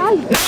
No.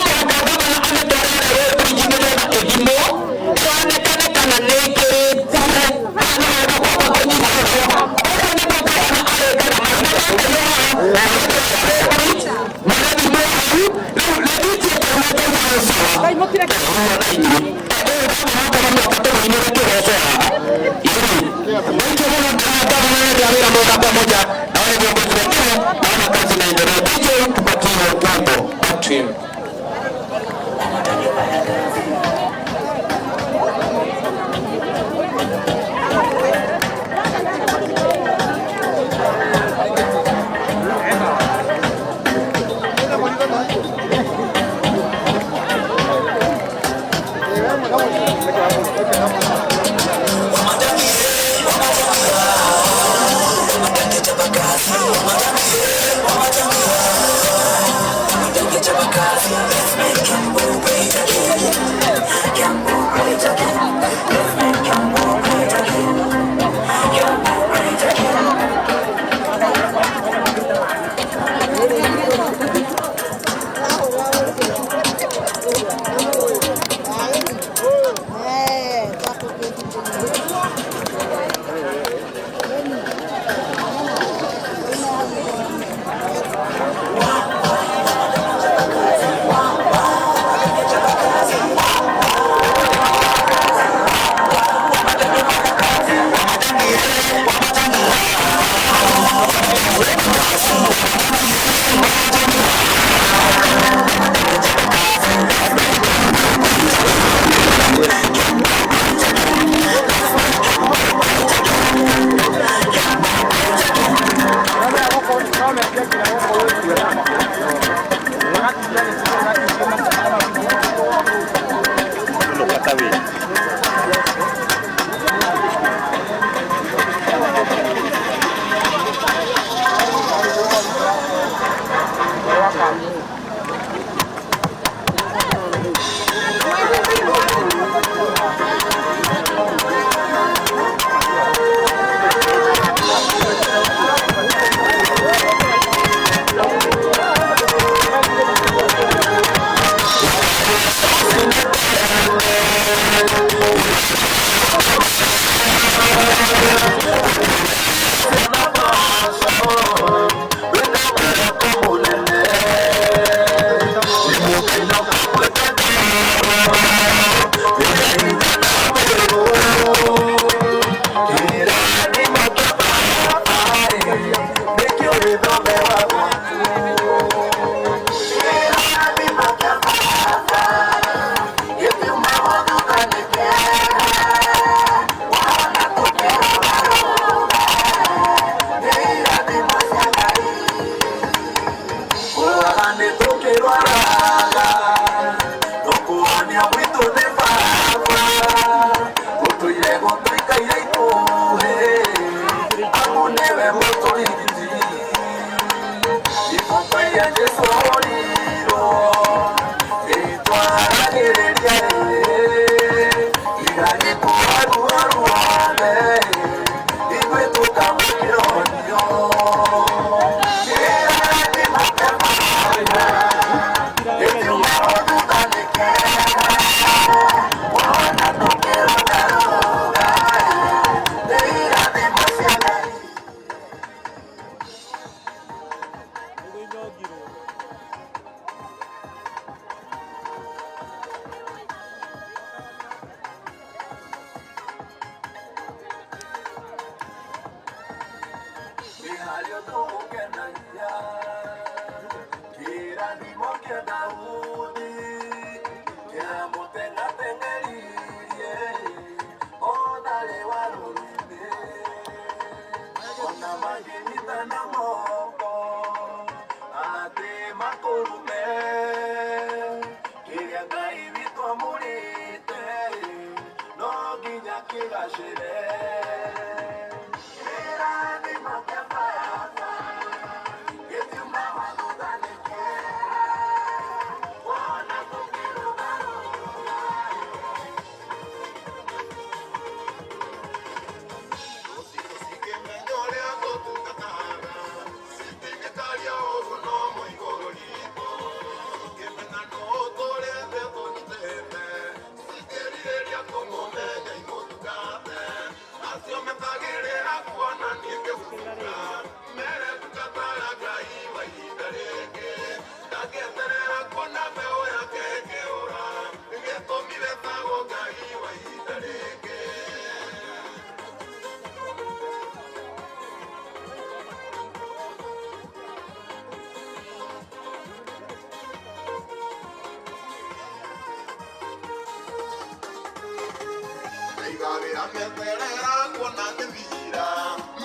Kũiga wĩra meterera kuona ngĩthira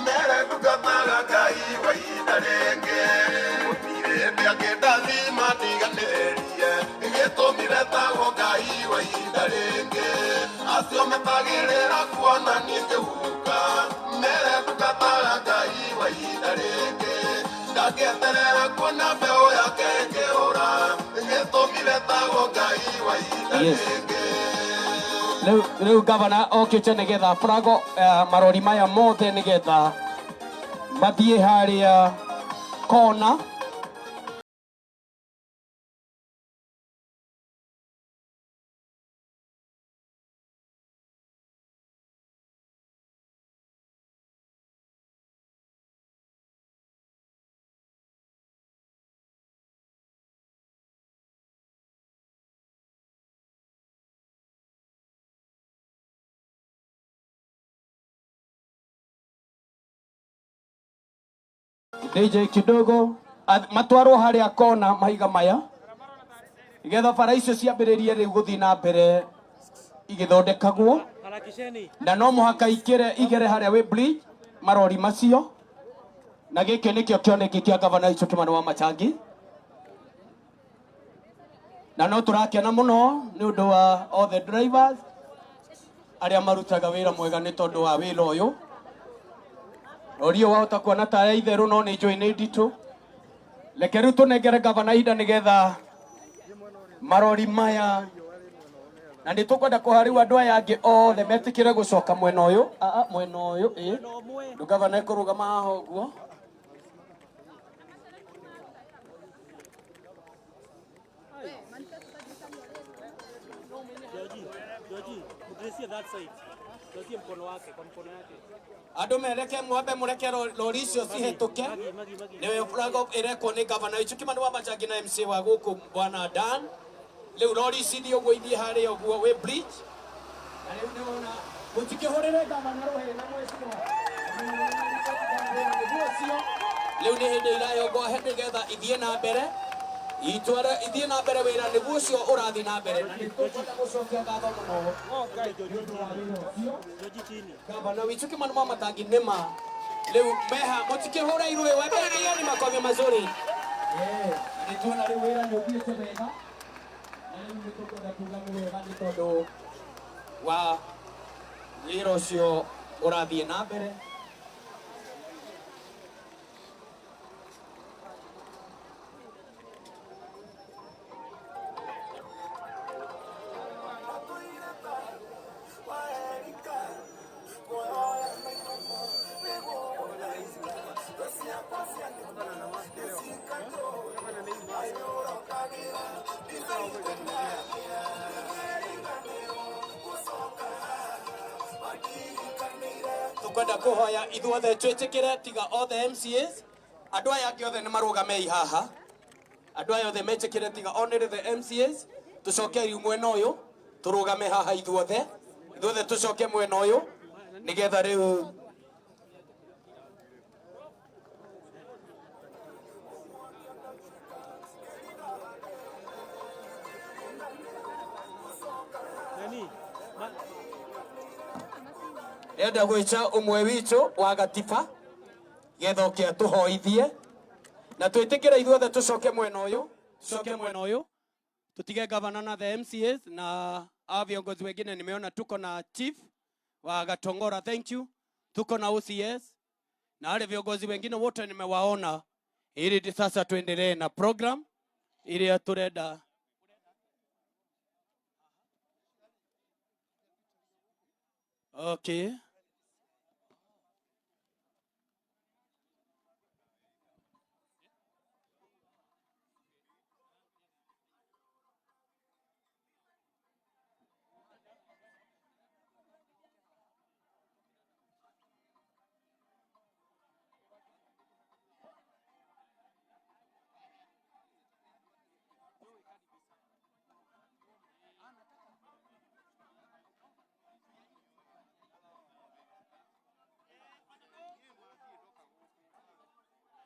mere ndungataga Ngai wa ihinda rĩngĩ gũtirĩ hĩndĩ angĩndathima ndiganĩrie gĩtũmi betagwo Ngai wa ihinda rĩngĩ acio metagĩrĩra kuona niĩ ngĩhuka mere ndungataga Ngai wa ihinda rĩngĩ ndangĩeterera kuona mbeũ yake ĩkĩũra gĩtũmi betagwo Ngai wa ihinda rĩngĩ. Rĩu gavana okĩte nĩgetha flago marori maya mothe nĩgetha mathiĩ harĩa kona. DJ kidogo matwarwo haria kona mahiga maya igetha bara icio ciambĩrĩrie rĩu gũthiĩ na mbere igĩthondekagwo na no mũhaka ikĩre igere harĩa wĩ bridge marori macio na gĩkĩ nĩkĩo kĩoneki kĩa gavana witũ Kimani wa Machangi na no tũrakena mũno nĩ ũndũ wa all the drivers arĩa marutaga wĩra mwega nĩ tondũ wa wĩra ũyũ. Rori ũyũ wahota kuona ta ya itherũ no nĩ njũĩ nĩ nditũ. Reke rĩu tũnengere gavana ihinda nĩgetha marori maya na nĩ tũkwenda kũha rĩu andũ aya angĩ othe metĩkĩre gũcoka mwena ũyũ. Aa, mwena ũyũ, ĩ. Rĩu gavana ekũrũgama haha ũguo. Andũ mereke mwambe mũreke rori icio cihĩtũke. Nĩwe flag off ĩrekwo nĩ gavana witũ Kimani wa Machangi na MC wa gũkũ Bwana Dan. Rĩu rori ici ithiĩ ũguo ithiĩ harĩa ũguo wĩ bridge. Na rĩu nĩwona mũtikĩhũrĩre gavana rũhĩ na mheshimiwa. Rĩu nĩ hĩndĩ irayongwo nĩgetha ithiĩ na mbere. Itware ithiĩ na mbere wĩra nĩguo ũcio ũrathiĩ na mbere. Na nĩ tũkwenda gũcokia ngatho mũno nĩ ũndũ wa wĩra ũcio. Gavana witũ Kimani wa Matangi nĩma rĩu meha mũtikĩhũre irũĩ wembereire ni makobi mazuri. Nĩ tuona rĩu wĩra nĩ ũthiĩte wega. Na rĩu nĩ tũkwenda kuga nĩ wega nĩ tondũ wa wĩra ũcio ũrathiĩ na mbere. Tukwenda kuhoya ithuothe twĩtĩkĩre tiga othe MCAs andũ aya angĩ othe nĩ marũgamei haha andũ aya othe metĩkĩre tiga only the MCAs tũcoke rĩu mwena ũyũ tũrũgame haha ithuothe ithuothe tũcoke mwena ũyũ nĩgetha rĩu Ndĩrenda gwĩta ũmwe witũ wa gatiba getha oke atũhoithie na twĩtĩkĩre ithuothe tũcoke mwena ũyũ tũcoke mwena ũyũ tutige gavana na the MCAs na a viongozi wengine. Nimeona tuko na chief wa Gatongora, thank you. Tuko na OCS na wale viongozi wengine wote nimewaona, ili sasa tuendelee na program ili turenda. Okay.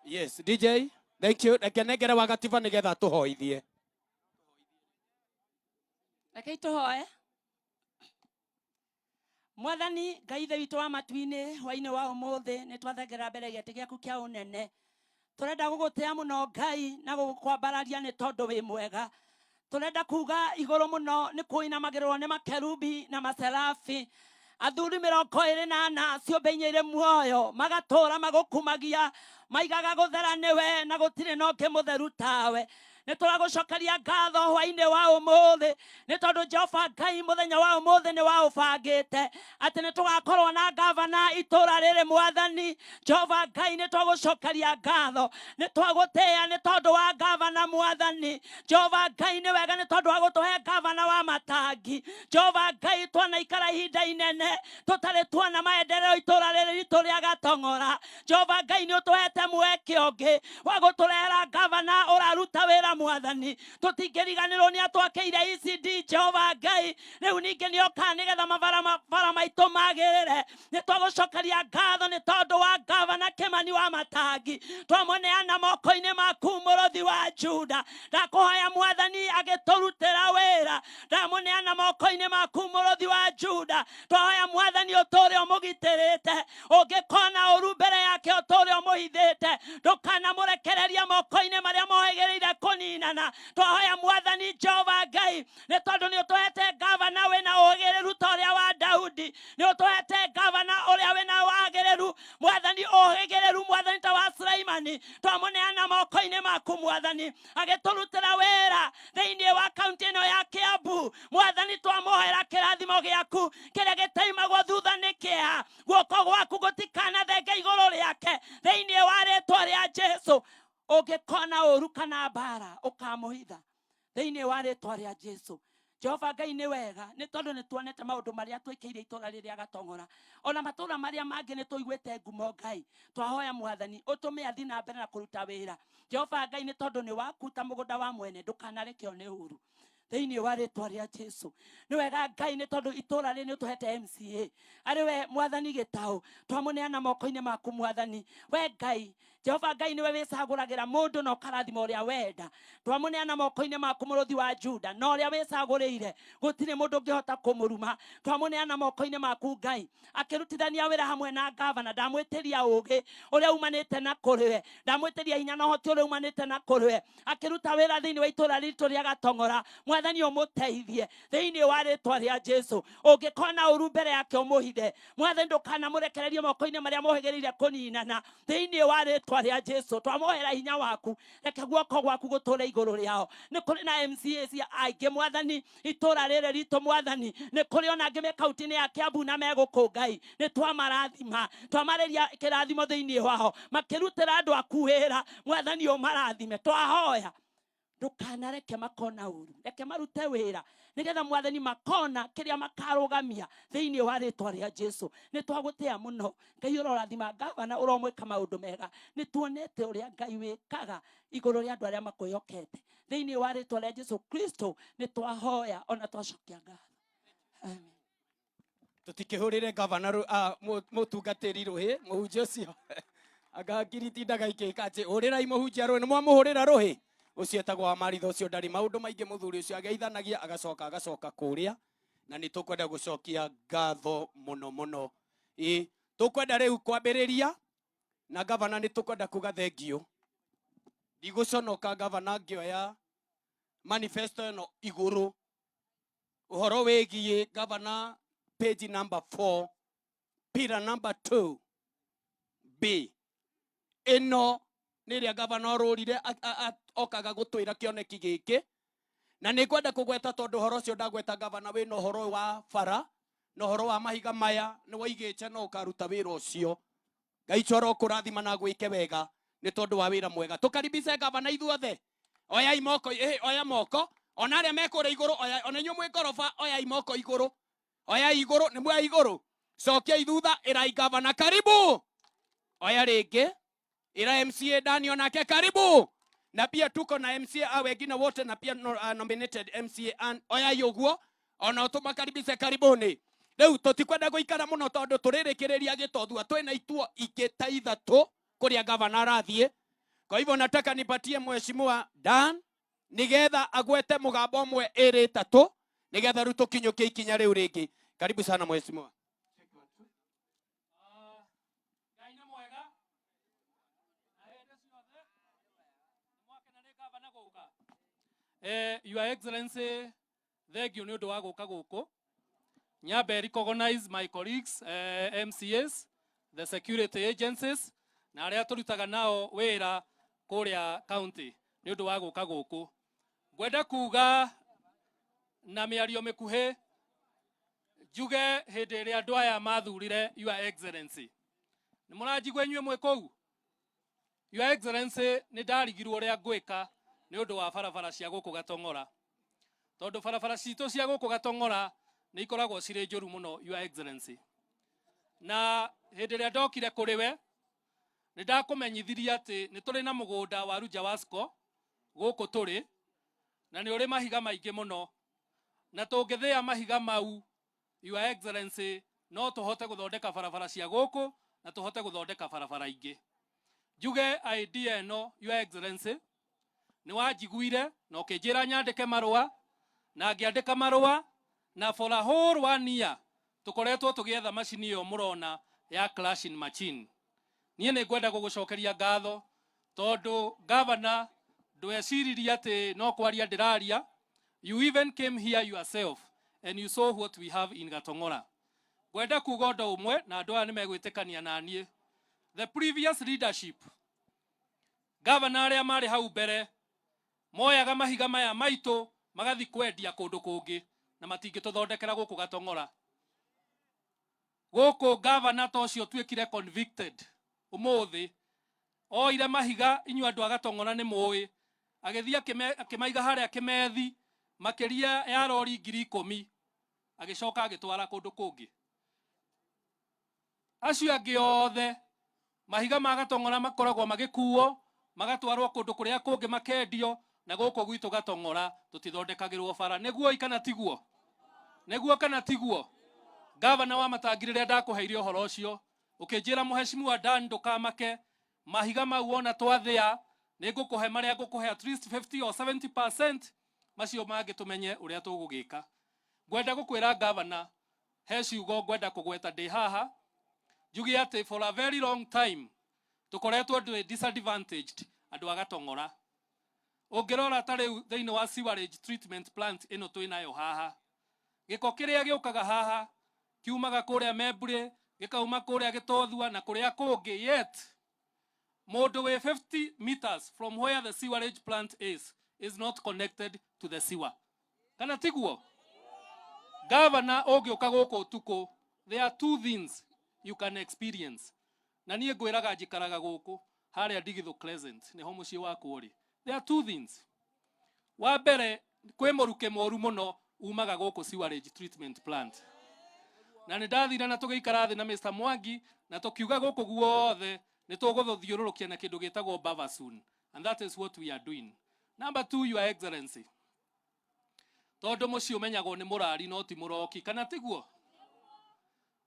Yes, DJ, thank you. Reke nengere wa gatiba nigetha tũhoithie. Reke tũhoe. Mwathani Ngai Ithe witũ wa matu-inĩ, hwainĩ wa ũmũthĩ nĩ twathengerera mbere gĩtĩ gĩaku kĩa ũnene. Tũrenda gũgũtĩa mũno Ngai na gũgũkwambararia nĩ tondũ wĩ mwega. Tũrenda kuga igũrũ mũno nĩ kũinamagĩrĩrwo nĩ makerubi na maserafi, athuri 24, ciũmbe inya irĩ muoyo, magatũra magũkumagia, maigaga gũthera nĩwe na gũtirĩ na ũngĩ mũtheru tawe. Nĩ tũragũcokeria ngatho hwainĩ wa ũmũthĩ nĩ tondũ Jehova Ngai, mũthenya wa ũmũthĩ nĩ waũbangĩte atĩ nĩ tũgakorwo na gavana itũra rĩrĩ. Mwathani Jehova Ngai, nĩ twagũcokeria ngatho, nĩ twagũtĩĩa nĩ tondũ wa gavana. Mwathani Jehova Ngai, nĩ wega nĩ tondũ wa gũtũhe gavana wa Matangi. Jehova Ngai, twanaikara ihinda inene tũtarĩ tuona maendeleo itũra rĩrĩ ritũ rĩa Gatong'ora. Jehova Ngai, nĩ ũtũhete mweke ũngĩ wa gũtũrehera gavana ũraruta wĩra. Mwathani, tũtingĩriganĩrwo nĩ atwakĩire ECD. Jehova Ngai, rĩu ningĩ nĩ oka nĩgetha mabara mabara maitũ magĩrĩre. Nĩ twagũcokeria ngatho nĩ tondũ wa gavana Kĩmani wa Matangi. Twamũneana moko-inĩ maku, mũrũthi wa Juda. Ndakũhoya Mwathani, agĩtũrutĩra wĩra, ndamũneana moko-inĩ maku, mũrũthi wa Juda. Twahoya Mwathani, ũtũre ũmũgitĩrĩte, ũngĩkona ũru mbere yake ũtũre ũmũhithĩte, ndũkanamũrekereria moko-inĩ marĩa mohĩgĩrĩire kũninana. Twahoya Mwathani Jehova Ngai, nĩ tondũ nĩ ũtũhete gavana wĩna ũhĩgĩrĩru ta ũrĩa wa Daudi, nĩ ũtũhete gavana ũrĩa wĩna wagĩrĩru, Mwathani, ũhĩgĩrĩru, Mwathani, ta wa Sulaimani. Twamũneana moko-inĩ maku, Mwathani, agĩtũrutĩra wĩra thĩinĩ wa kaunti ĩno ya Kiambu. Mwathani, twamũhoera kĩrathimo gĩaku kĩrĩa gĩtaimagwo thutha nĩ kĩeha. Guoko gwaku gũtikanathenge igũrũ rĩake thĩinĩ wa rĩtwa rĩa Jesu. Ũngĩkona ũru kana mbara, ũkamũhitha thĩinĩ wa rĩtwa rĩa Jesu. Jehova Ngai, nĩ wega nĩ tondũ nĩ tuonete maũndũ marĩa twĩkĩire itũra rĩrĩa Gatong'ora, ona matũra marĩa mangĩ nĩ tũiguĩte ngumo. Ngai, twahoya Mwathani, ũtũme athi na mbere na kũruta wĩra. Jehova Ngai, nĩ tondũ nĩ waku ta mũgũnda wa mwene, ndũkanarekeo nĩ ũru thĩinĩ wa rĩtwa rĩa Jesu. Nĩ wega Ngai, nĩ tondũ itũra rĩrĩ nĩ ũtũhete MCA, arĩ we Mwathani Gĩtaũ. Twamũneana moko-inĩ maku, Mwathani. We Ngai, Jehova Ngai, nĩwe wĩcagũragĩra mũndũ na ũkarathima ũrĩa wenda. Twamũneana moko-inĩ maku, mũrũthi wa Juda, na ũrĩa wĩcagũrĩire gũtirĩ mũndũ ũngĩhota kũmũruma. Twamũneana moko-inĩ maku, Ngai, akĩrutithania wĩra hamwe na gavana. Ndamwĩtĩria ũgĩ ũrĩa umanĩte na kũrĩwe, ndamwĩtĩria hinya na ũhoti ũrĩa umanĩte na kũrĩwe, akĩruta wĩra thĩinĩ wa itũra ritũ rĩa Gatong'ora. Mwathani, ũmũteithie thĩinĩ wa rĩtwa rĩa Jesu. Ũngĩkona ũru mbere yake, ũmũhithe. Mwathani, ndũkanamũrekererie moko-inĩ marĩa mohĩgĩrĩire kũninana thĩinĩ wa rĩtwa rĩa Jesu. Twamohera hinya waku, reke guoko gwaku gũtũre igũrũ rĩao. Nĩ kũrĩ na MCAs aingĩ, Mwathani, itũra rĩrĩ ritũ. Mwathani, nĩ kũrĩ ona angĩ me kaunti-inĩ ya Kiambu na megũkũ. Ngai, nĩ twamarathima, twamarĩria kĩrathimo thĩinĩ wao makĩrutĩra andũ aku wĩra. Mwathani, ũmarathime. Twahoya ndũkanareke makona ũru, reke marute wĩra nĩgetha Mwathani makona kĩrĩa makarũgamia thĩinĩ wa rĩtwa rĩa Jesu. Nĩ twagũtĩa mũno, Ngai. Ũrorathima gavana, ũromwĩka maũndũ mega. Nĩ tuonete ũrĩa Ngai wĩkaga igũrũ rĩa andũ arĩa makwĩhokete. Thĩinĩ wa rĩtwa rĩa Jesu Kristo nĩ twahoya ona twacokia ngatho. Amen. Tũtikĩhũrĩre gavana mũtungatĩri rũhĩ, mũhunjia ũcio anga ngiri itindaga ikĩka atĩ hũrĩrai mũhunjia rũhĩ. Nĩ mwamũhũrĩra rũhĩ ũcio etagwo wa Maritha. Ũcio ndarĩ maũndũ maingĩ, mũthuri ũcio ageithanagia agacoka agacoka kũrĩa. Na nĩ tũkwenda gũcokia ngatho mũno mũno. Ĩ tũkwenda rĩu kwambĩrĩria na gavana. Nĩ tũkwenda kuga thengiũ, ndigũconoka gavana ngĩoya manifesto ĩno igũrũ ũhoro wĩgiĩ gavana, page number 4, pillar number 2 B. Ĩno nĩ ĩrĩa gavana orũrire okaga gũtwĩra kĩoneki gĩkĩ, na nĩ ngwenda kũgweta tondũ ũhoro ũcio ndagweta, gavana, wĩna ũhoro wa bara na ũhoro wa mahiga maya nĩ waigĩte no ũkaruta wĩra ũcio. Ngai coro kũrathima na gwĩke wega nĩ tondũ wa wĩra mwega. Tũkaribice gavana ithuothe. Oyai moko, oya moko, ona arĩa me kũrĩa igũrũ, oya, ona inyuĩ mwĩ ngoroba, oyai moko igũrũ, oyai igũrũ, nĩ muoya igũrũ, cokiai thutha, ĩrai gavana karibu. Oya rĩngĩ, ĩra MCA Daniel nake karibu, na pia tuko na MCA a wengine wote na pia no, nominated MCA Ann. Oyai ũguo ona ũtũmakaribishe karibuni. Rĩu tũtikwenda gũikara mũno tondũ tũrĩrĩkĩrĩria gĩtothua, twĩna ituo ingĩ ta ithatũ kũrĩa gavana arathiĩ. Kwa hivyo nataka nipatie Mheshimiwa Dan nigetha agwete mũgambo ũmwe, ĩrĩ, ĩtatũ, nigetha rĩu tũkinyũkie ikinya rĩu rĩngĩ. Karibu sana, Mheshimiwa. Your Excellency, thank you nĩ ũndũ wa gũka gũkũ. Nyambe recognize my colleagues, MCAs, the security agencies na arĩa tũrutaga nao wĩra kũrĩa county nĩ ũndũ wa gũka gũkũ. Ngwenda kuga na mĩario mĩkuhĩ, njuge hĩndĩ ĩrĩa andũ aya mathurire Your Excellency, nĩ mũranjigua inyuĩ mwĩ kũu? Your Excellency, nĩ ndarigirwo ũrĩa ngwĩka nĩ ũndũ wa barabara cia gũkũ Gatong'ora, tondũ barabara citũ cia gũkũ Gatong'ora nĩ ikoragwo cirĩ njũru mũno, Your Excellency. Na hĩndĩ ĩrĩa ndokire kũrĩ we, nĩ ndakũmenyithirie atĩ nĩ tũrĩ na mũgũnda wa Runja Wasco gũkũ tũrĩ, na nĩ ũrĩ mahiga maingĩ mũno, na tũngĩthĩa mahiga mau, Your Excellency, no tũhote gũthondeka barabara cia gũkũ na tũhote gũthondeka barabara ingĩ. Njuge idea ĩno, Your Excellency, nĩ wanjiguire na ũkĩnjĩra nyandĩke marũa, na ngĩandĩka marũa, na for a whole one year tũkoretwo tũgĩetha macini ĩyo mũrona ya crushing machine. Niĩ nĩ ngwenda gũgũcokeria ngatho, tondũ governor, ndweciririe atĩ no kwaria ndĩraria. You even came here yourself and you saw what we have in Gatong'ora. Ngwenda kuga ũndũ ũmwe, na andũ aya nĩ megwĩtĩkania na niĩ. The previous leadership, governor, arĩa marĩ hau mbere moyaga mahiga maya maitũ magathi kwendia kũndũ kũngĩ na matingĩtũthondekera gũkũ Gatong'ora. Gũkũ governor ta ũcio tuĩkire convicted ũmũthĩ oire mahiga, inyuĩ andũ a Gatong'ora nĩ mũĩ, agĩthiĩ akĩmaiga harĩa Kĩmethi makĩria ya rori 10,000, agĩcoka agĩtwara kũndũ kũngĩ. Acio angĩ othe mahiga ma Gatong'ora makoragwo magĩkuo magatwarwo kũndũ kũrĩa kũngĩ makendio, na gũkũ gwitũ Gatong'ora tũtithondekagĩrwo bara. Nĩguo kana tiguo? Nĩguo kana tiguo? Gavana wa Matangi, rĩrĩa ndakũheire ũhoro ũcio, ũkĩnjĩra, "Mũheshimiwa Dan, ndũkamake, mahiga mau wona twathĩa nĩ ngũkũhe marĩa ngũkũhe, at least 50 or 70%, macio mangĩ tũmenye ũrĩa tũgũgĩka." Ngwenda gũkwĩra, gavana, he ciugo ngwenda kũgweta ndĩ haha, njuge atĩ for a very long time tũkoretwo twĩ disadvantaged andũ a Gatong'ora. Ũngĩrora ta rĩu thĩinĩ wa sewerage treatment plant ĩno twĩ nayo haha, gĩko kĩrĩa gĩũkaga haha kiumaga kũrĩa Membley, gĩkauma kũrĩa Gĩtothua na kũrĩa kũngĩ, yet mũndũ wĩ 50 meters from where the sewerage plant is not connected to the sewer. Kana tiguo? Gavana, ũngĩũka gũkũ ũtukũ, there are two things you can experience. Na niĩ ngwĩraga njikaraga gũkũ harĩa Ndigithũ Crescent, nĩho mũciĩ wakwa ũrĩ. There are two things. Wa mbere, kwĩ mũrukĩ mũru mũno umaga gũkũ sewerage treatment plant, na nĩ ndathire na tũgĩikara thĩ na Mr. Mwangi na tũkiuga gũkũ guothe nĩ tũgũthiũrũrũkia na kĩndũ gĩtagwo Bavasun, and that is what we are doing. Number two, Your Excellency, tondũ mũciĩ ũmenyagwo nĩ mũrari no ti mũroki, kana tiguo?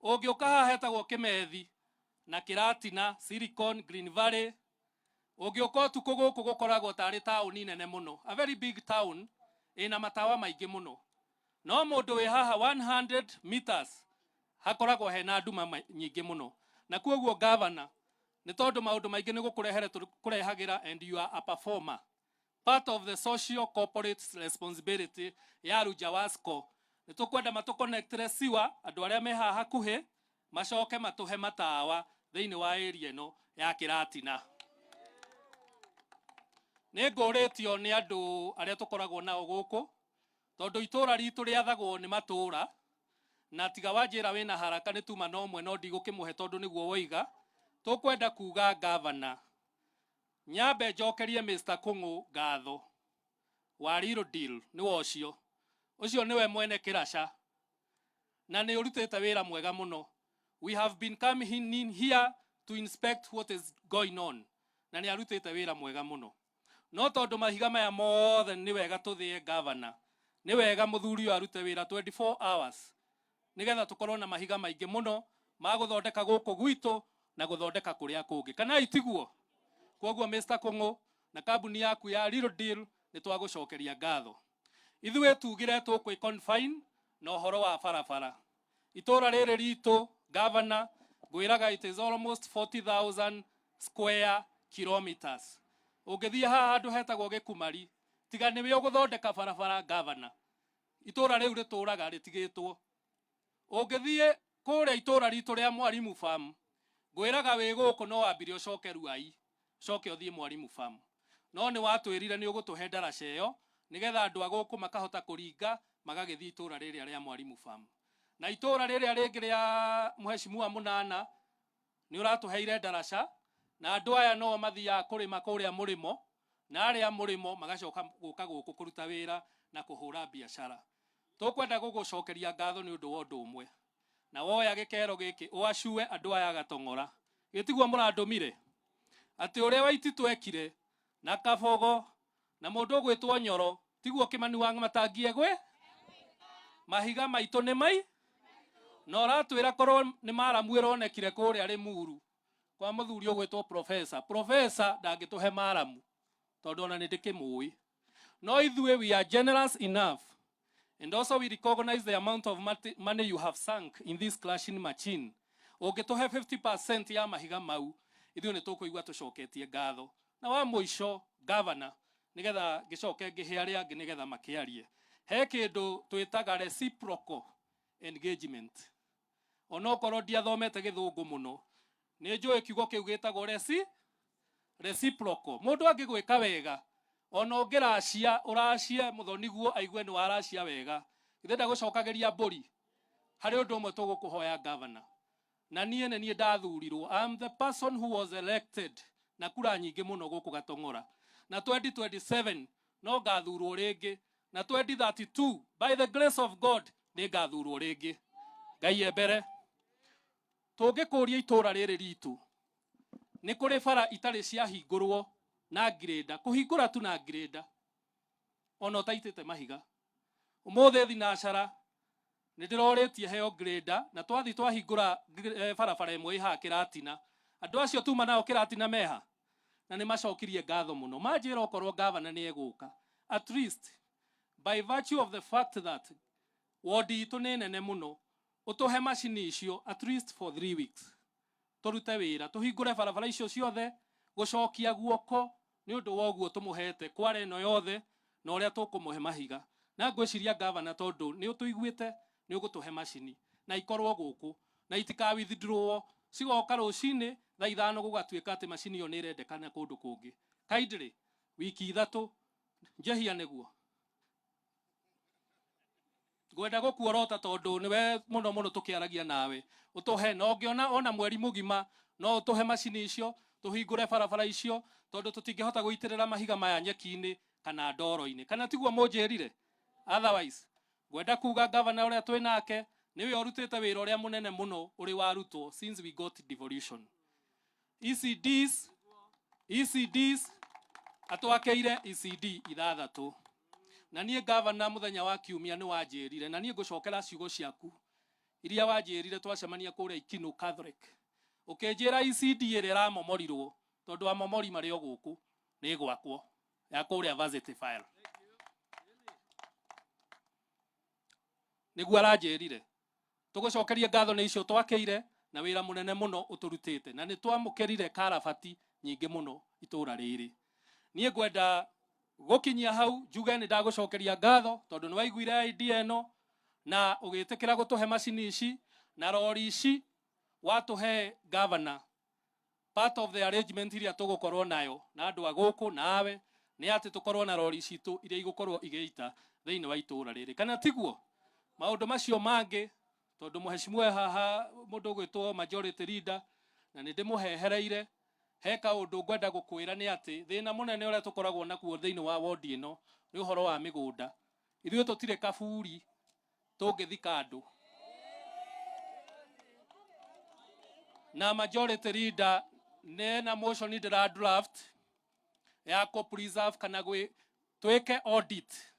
Ũngĩũka haha hetagwo Kĩmethi na Kĩratina, Silicon Green Valley, ũngĩũka ũtukũ gũkũ gũkoragwo tarĩ taũni nene mũno, a very big town ĩna matawa maingĩ mũno, no mũndũ wĩ haha 100 meters hakoragwo hena nduma nyingĩ mũno. Na kuoguo, governor, nĩ tondũ maũndũ maingĩ nĩ gũkũrehere kũrehagĩra and you are a performer, part of the social corporate responsibility ya Runja Wasco, nĩ tũkwenda matũconnectere siwa andũ arĩa me haha hakuhĩ, macoke matũhe matawa thĩinĩ wa area ĩno ya Kĩratina. Nĩ ngũrĩtio nĩ andũ arĩa tũkoragwo nao gũkũ, tondũ itũũra ritũ rĩathagwo nĩ matũũra, na tiga wanjĩra wĩna haraka nĩ tuma no mwe, no ndigũkĩmũhe tondũ nĩguo woiga. Tũkwenda kuga, gavana, nyambe njokerie Mr. Kung'u ngatho wa Real Deal. Nĩwe ũcio, ũcio nĩwe mwene kĩraca, na nĩ ũrutĩte wĩra mwega mũno. We have been coming in here to inspect what is going on, na nĩ arutĩte wĩra mwega mũno. No tondũ mahiga maya mothe nĩ wega tũthĩe, gavana, nĩ wega mũthuri ũyũ arute wĩra 24 hours nĩgetha tũkorwo na mahiga maingĩ mũno ma gũthondeka gũkũ gwitũ na gũthondeka kũrĩa kũngĩ, kana itiguo? Koguo Mr. Kung'u na kambuni yaku ya Real Deal, nĩ twagũcokeria ngatho. Ithuĩ tugire tũkwĩ confine na ũhoro wa barabara itũra rĩrĩ ritũ. Governor, ngwĩraga it is almost 40,000 square kilometers. Ũngĩthiĩ haha handũ hetagwo Gĩkumari, Tiga nĩwe ũgũthondeka barabara, gavana, itũra rĩu rĩtũraga rĩtigĩtwo. Ũngĩthiĩ kũrĩa itũra ritũ rĩa Mwarimu Farm, ngwĩraga wĩ gũkũ no wambire ũcoke Ruai, ũcoke ũthiĩ Mwarimu Farm. No nĩ watwĩrire nĩ ũgũtũhe ndaraca ĩyo nĩgetha andũ a gũkũ makahota kũringa magagĩthiĩ itũra rĩrĩa rĩa Mwarimu Farm. Na itũra rĩrĩa rĩngĩ rĩa Mheshimiwa Mũnana nĩ ũratũheire ndaraca, na andũ aya no mathiaga kũrĩma kũrĩa mũrĩmo, na arĩa mũrĩmo magacoka gũka gũkũ kũruta wĩra na kũhũra biacara. Tũkwenda gũgũcokeria ngatho nĩ ũndũ wa ũndũ ũmwe, na woya gĩkero gĩkĩ ũacue andũ aya Gatong'ora. Gĩtiguo mũrandũmire atĩ ũrĩa Waititũ ekire na Kabogo na mũndũ ũgwĩtwo Nyoro, tiguo Kĩmani wa Matangi egwe mahiga maitũ nĩ mai na ũratwĩra korwo nĩ maramu ĩronekire kũrĩa Rĩmuru kwa mũthuri ũgwĩtwo professor. Professor ndangĩtũhe maramu tondũ ona nĩ ndĩkĩmũĩ, no ithuĩ we are generous enough, and also we recognize the amount of money you have sunk in this crushing machine. Ũngĩtũhe 50% ya mahiga mau, ithuĩ nĩ tũkũigua tũcoketie ngatho. Na wa mũico, governor, nĩgetha ngĩcoke ngĩhe arĩa angĩ nĩgetha makĩarie, he kĩndũ twĩtaga reciprocal engagement. Onokorwo ndiathomete gĩthũngũ mũno, nĩ njũĩ kiugo kĩu gĩtagwo reciprocal. Mũndũ angĩgwĩka wega, ona ũngĩracia ũracie mũthoniguo aigue nĩ waracia wega, ithe ndagũcokagĩria mbũri. Harĩ ũndũ ũmwe tũgũkũhoya, governor, na niĩ nĩ niĩ ndathurirwo. I am the person who was elected na kura nyingĩ mũno gũkũ Gatong'ora, na 2027 no ngathurwo rĩngĩ, na 2032, by the grace of God, nĩ ngathurwo rĩngĩ. Ngai e mbere. Tũngĩkũria itũra rĩrĩ ritũ, nĩ kũrĩ bara itarĩ ciahingũrwo na ngirĩnda, kũhingũra tu na ngirĩnda ona ũtaitĩte mahiga. Ũmũthĩ thinacara nĩ ndĩrorĩtie heo ngirĩnda, na twathi twahingũra barabara ĩmwe ĩhaha Kĩratina. Andũ acio tuma nao Kĩratina meha na nĩ macokirie ngatho mũno, manjĩra okorwo gavana nĩ egũka, at least by virtue of the fact that wodi itũ nĩ nene mũno, ũtũhe macini icio at least for 3 weeks, tũrute wĩra tũhingũre barabara icio ciothe, gũcokia guoko nĩ ũndũ wa ũguo tũmũhete kwara ĩno yothe na ũrĩa tũkũmũhe mahiga. Na ngwĩciria, gavana, tondũ nĩ ũtũiguĩte, nĩ ũgũtũhe macini na ikorwo gũkũ na itika withdraw, cigoka rũcinĩ thaa 5 gũgatuĩka atĩ macini ĩyo nĩ ĩrendekana kũndũ kũngĩ. Kindly, wiki 3 njehia nĩguo ngwenda gũkuorota, tondũ nĩwe mũno mũno tũkĩaragia nawe ũtũhe, na ũngĩona ona mweri mũgima no ũtũhe macini icio tũhingũre barabara icio, tondũ tũtingĩhota gũitĩrĩra mahiga maya nyeki-inĩ kana ndoro-inĩ, kana tiguo mũnjĩrire? Otherwise ngwenda kuga, gavana, ũrĩa twĩ nake nĩwe ũrutĩte wĩra ũrĩa mũnene mũno ũrĩ warutwo since we got devolution. ECDs, ECDs, atwakĩire ECD ithathatũ. Na niĩ, gavana, mũthenya wa kiumia nĩ wanjĩrire, na niĩ ngũcokera ciugo ciaku iria wanjĩrire twacemania kũrĩa Ikinu Catholic, ũkĩnjĩra ECD ĩrĩa ĩramomorirwo, tondũ amomori marĩ o gũkũ, nĩ gwakwo ya kũrĩa Varsity File. Nĩguo aranjĩrire. Tũgũcokerie ngatho nĩ icio twakĩire na wĩra mũnene mũno ũtũrutĩte, na nĩ twamũkĩrire karabati nyingĩ mũno itũra rĩrĩ. Niĩ ngwenda gũkinyia hau, njuge nĩ ndagũcokeria ngatho tondũ nĩ waiguire idea ĩno na ũgĩtĩkĩra gũtũhe macini ici na rori ici watũhe. Governor, part of the arrangement iria tũgũkorwo nayo na andũ a gũkũ nawe nĩ atĩ tũkorwo na rori citũ iria igũkorwo igĩita thĩinĩ wa itũra rĩrĩ, kana tiguo? Maũndũ macio mangĩ, tondũ mũhecimiwa haha mũndũ ũgwĩtwo majority leader na nĩ ndĩmũhehereire, he kaũndũ ngwenda gũkwĩra, nĩ atĩ thĩna mũnene ũrĩa tũkoragwo nakuo thĩinĩ wa wodi ĩno nĩ ũhoro wa mĩgũnda. Ithuĩ tũtirĩ kaburi tũngĩthika andũ, na majority leader nĩ na motion ndĩra draft ya kũ preserve kana gwĩ twĩke audit.